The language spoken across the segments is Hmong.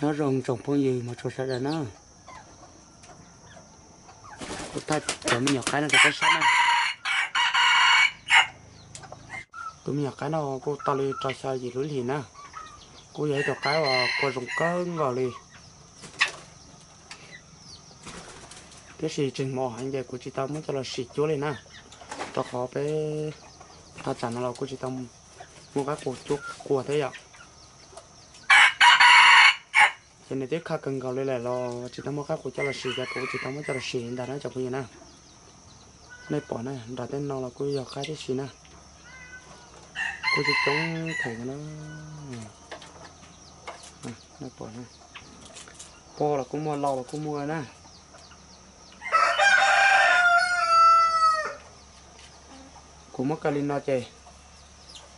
Nyob zoo tsoom phooj ywg mos tsuas sawv daws na. Kuv thaij cov me nyuam qaib no rau peb saib na. Tus me nyuam qaib no kuj tau li rau xya yim lub hlis na. Kuj yog ib tus qaib uas qua zoo kawg nkaus li. Tiam sis tseem mos heev ces kuv tsis tau muab coj los sim cuab li na. Rau qhov peb thaj tsam no los kuj tsis tau muaj qaib qua cuab qua thiab yom. Ces nws twb khaj kawg nkaus li lawm los tsis tau muaj qaib qua coj los sim ces kuv tsis tau muab coj los sim li ntag na tsoom phooj ywg na. Nej pom na, nram tej no los kuj yog qaib tib si na. Kuj coob coob theem na. Nej pom na, pog los kuj muaj, lau los kuj muaj na. Kuv muab kaw li no ces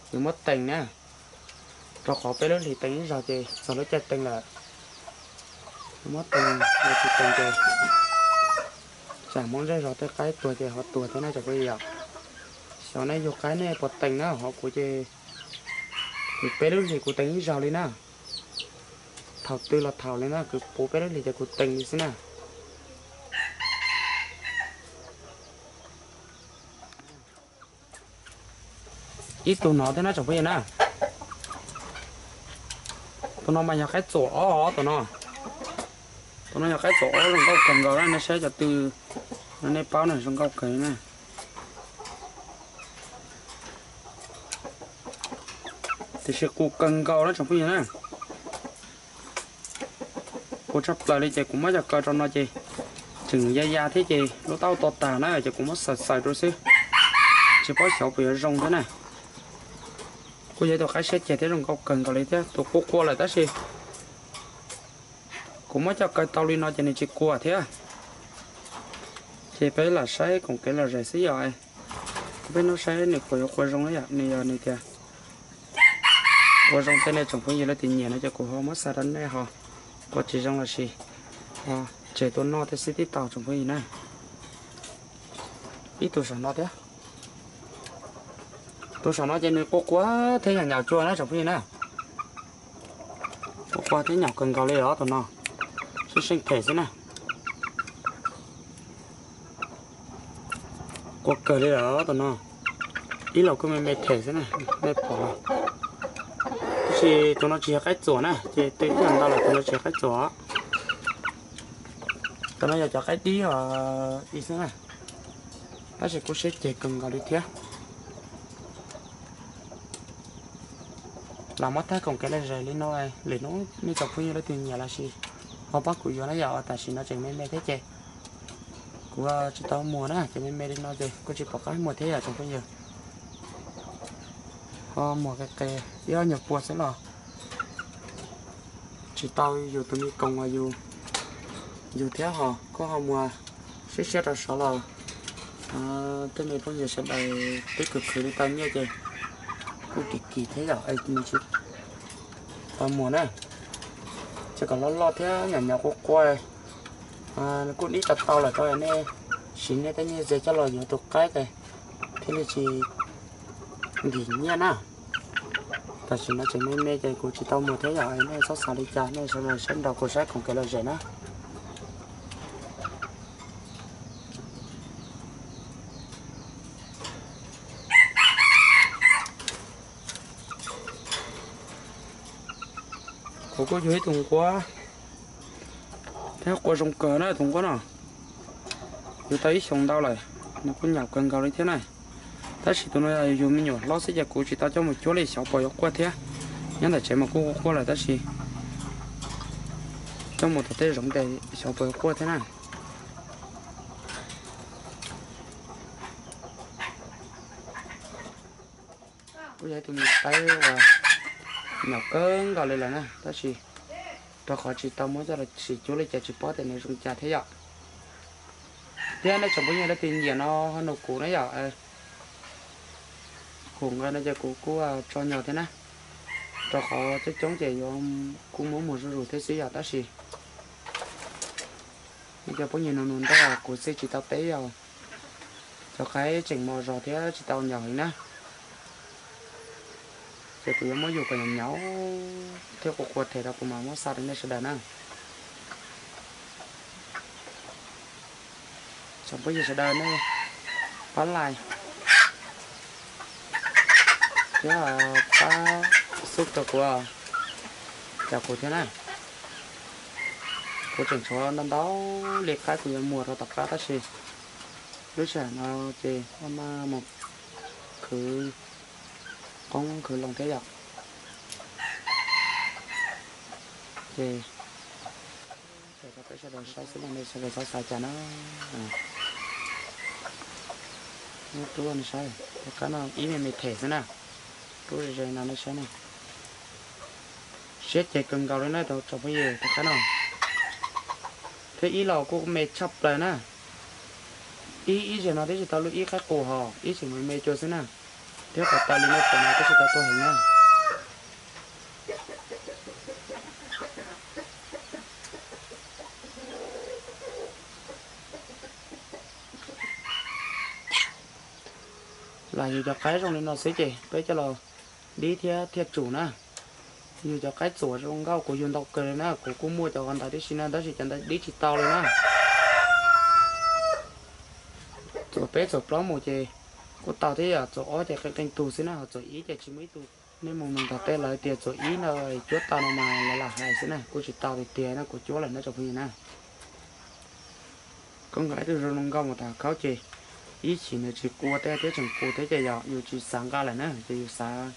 yuav muab tees na, rau qhov peb lub hlis tees ib zaug ces txog lub caij tees lawm. Muab tees, yog tsis tees ces tsam hmoov ntsej zog tej qaib tuag ces ho tuag thiab na tsoom phooj ywg. Xyov nej yug qaib nej puas tees na, ho kuv ces kuv peb lub hlis kuv tees ib zaug li na. Thaum twg los thaum li na, kuv puv peb lub hlis ces kuv tees li xwb na. Ib tug no thiab na tsoom phooj ywg na. Tus no mas yog qaib txuas ob tus no. Tus no yog qaib txuas ob zoo nkauj kawg nkaus na, nej saib cov tw no nej paub na, zoo nkauj kawg na. Tiam sis qus kawg nkaus na tsoom phooj ywg na. Qus tshaj plaws li ces kuv muab coj kaw rau no ces tseem ya ya thiab ces lub taub hau to tag na ces kuv muab xaws xaws rau xwb. Tsis paub xyov puas yuav zoo thiab na. Kuj yog ib tug qaib siab ceg thiab zoo nkauj kawg nkaus li thiab, tus qua qua lawm tab sis kuv muab coj kaw tau li no ces nws tsis qua thiab. Ces peb lam saib koom kev lom zem xwb yom. Peb hnub saib nws puas yuav qua zoo na yom, nws yog nws tias qua zoo tej nej tsoom phooj ywg leej twg nyiam no ces kuv ho muab xa rau nej ho, qua tsis zoo los sis tseg tua noj tej xwb tib tau tsoom phooj ywg na. Ib tug saum no thiab. Tus saum no ces nws qua qua thiab nyaum nyaum tsuag na tsoom phooj ywg na. Qua qua thiab nyaum kawg nkaus li os tus no. Seej seej them xwb na. Qua kawg li lawm tus no. Ib los kuj me me them xwb na, nej pom los. Tab sis tus no tsis yog qaib txuas na, ces twb ntau lawm tus no tsis yog qaib txuas. Tus no yog cov qaib dib os ib xwb na. Tab sis kuj siab ceg kawg nkaus li thiab. Los muab thaij koom kev lom zem li no, lwm hnub nej tsoom phooj ywg leej twg nyiam los sis ho pab kuv yuav na yom, tam sim no tseem me me thiab ces kuv tsis tau muag na, ces me me li no ces kuj tsis pom qab muag thiab yom tsoom phooj ywg. Ho muag qe qe ib ob nyuag pua xwb los tsis tau yus tus me koom uas yus yug thiab ho koj ho muag siab siab rau saud los tej me phooj ywg sawv daws twb khwv khwv li tau nyiaj ces kuj kim kim thiab yom, nws tsis tau muag na. Ces kom loj loj thiab nyaum nyaum qua qua, nws kuj dib tau tau lawm rau nej siv nej tej nyiaj ze coj los yuav tus qaib ces thiaj li tsis nkim nyiaj na. Tam sim no tseem me me ces kuv tsis tau muag thiab yom, nej txhob xav li cas, nej sawv daws sawv nraud kuv saib koom kev lom zem na. Kuv kuj yug ib tug nquab thiab qua zoo kawg na tus nquab no. Yug tau ib xyoos ntau lawm, nws kuj nyaum kawg nkaus li thiab na. Tab sis tus no yog yug me nyuam hlob xwb ces kuv tsis tau coj mus cuab li, xyov puas yuav quaj thiab. Nyob ntawm tsev mas kuj quaj quaj lawm tab sis coj mus tom tej zoov ces xyov puas yuav quaj thiab na. Kuj yog ib tug me nyuam qaib uas nyaum kawg nkaus li lawm na, tab sis rau qhov tsis tau muab coj los sim cuab li ces tsis paub tias nws zoo cas thiab yom. Thiab nej tsoom phooj ywg leej twg nyiam no ho nug kuv na yom. Kuv nqa no ces kuv kuj tso nyog thiab na, rau qhov coob coob ces yuav kuj muab muag zuj zus thiab xwb yom, tab sis cov phooj ywg nug nug ntau kuv xij tsis tau teb yom. Cov qaib tseem mos zog thiab tsis tau nyaum heev na. Ces kuv yuav muab yug kom nyob nyob thiab qua qua them rau kuv mam muab xa rau nej sawv daws na. Tsoom phooj ywg sawv daws nej pab like thiab pab sub rau kuv, cam kuv thiab na. Kuv tseem tshuav ntau ntau li qaib kuv yuav muag rau tom qab tab sis lub sij hawm no ces maj mam mus khwv qoob khwv loo thiab yom. Ces peb sawv daws saib xwb no nej sawv daws txhob xav cas na. Muab rub no saib, tom qab no ib me me them xwb na. Rub ze ze no nej saib na. Siab ceg kawg nkaus li na tsoom phooj ywg, tom qab no thiab ib los kuj me tshaj plaws na. Ib ib zaug no twb tsis tau luaj ib qaib qus hos ib tseem me me cua xwb na. Thiab kom tau li nej pom no twb tsis tau tuag heev na. Lam yug cov qaib zoo li no xwb ces peb coj los dib thiab thiaj tsum na. Yug cov qaib txuas zoo nkauj kuv yug ntau kawg li na, kuv kuj muaj cov ntawd tib si na tab sis cov ntawd dib tsis tau li na. Txuas peb txuas plaub mus ces kuj tau thiab yom, txuas ob ces qee qee tug xwb na, ho txuas ib ces tsis muaj ib tug. Nej mus mus tom tej lawv tias txuas ib no cuab tau no mas lawv lam hais xwb na, kuj tsis tau tiag tiag na, kuv cuab lawm na tsoom phooj ywg na. Koj nqa ib tug zoo nkauj mus tas khaub ces ib chim nws tsis qua teb thiab tseem qus thiab ces yog yus tsis xav nqa lawm na, ces yus xav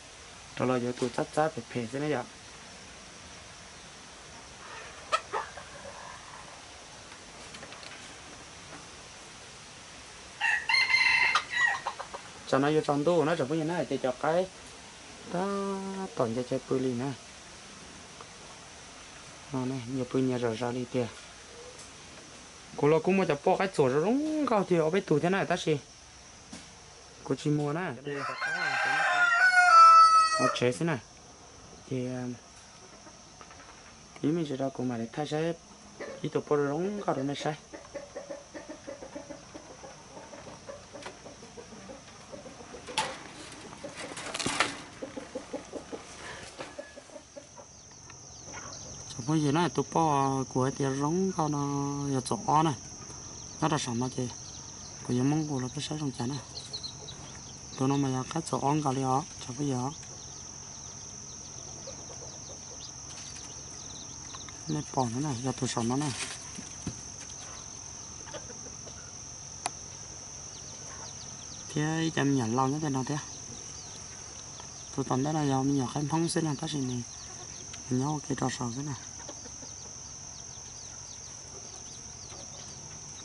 rau los yuav tus txab txab phem phem xwb na yom. Tsam no yuav tsaus ntuj na tsoom phooj ywg na ces cov qaib tab tom nce chaw pw li na. Nyias pw nyias zom zaws li tiag. Kuv los kuj muaj cov poj qaib txuas zoo zoo nkauj tiag ob peb tug thiab na tab sis kuv tsis muag na. Hauv tsev xwb na. Ces ib me ntsis rau kuv mam li thaij saib ib tug poj zoo zoo nkauj rau nej saib. Tsoom phooj ywg na, tus poj kuv hais tias zoo nkauj no yog txuas ob na, nyob rau saum no ces kuv yuav muab nqus los peb saib zoo cas na. Tus no mas yog qaib txuas ob nkaus li os tsoom phooj ywg os. Nej pom no na, yog tus saum no na. Thiab ib cov me nyuam laus nyob tej no thiab. Tus tom ntej no yog me nyuam qaib Hmoob xwb na tab sis nws nyob ua ke rau saud xwb na.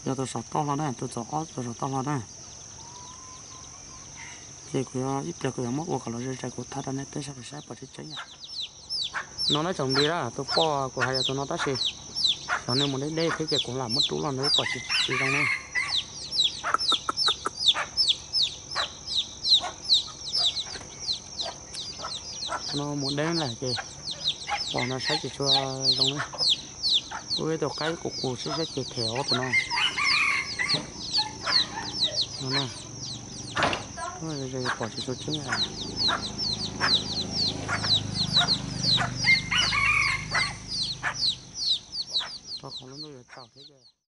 Yog tus saum toj hlo na, tus txuas ob tus saum toj hlo na. Ces kuv yuav ib pliag kuv yuav muab ua kom los ze ze kuv thaij rau nej peb sawv daws saib pom tseeb tseeb yom. No na tsoom phooj ywg, tus poj kuv hais yog tus no tab sis xyov nws mus deb deb thiab ces kuv lam muab rub los nws pom tsis zoo na. No mus deb lawm ces pom no saib tsis tshua zoo na. Ua ib tug qaib qus qus siab siab ceg them os tus no. No na, pom tsis tshua tseeb. Rau qhov lub ntuj yuav tsaus thiab ces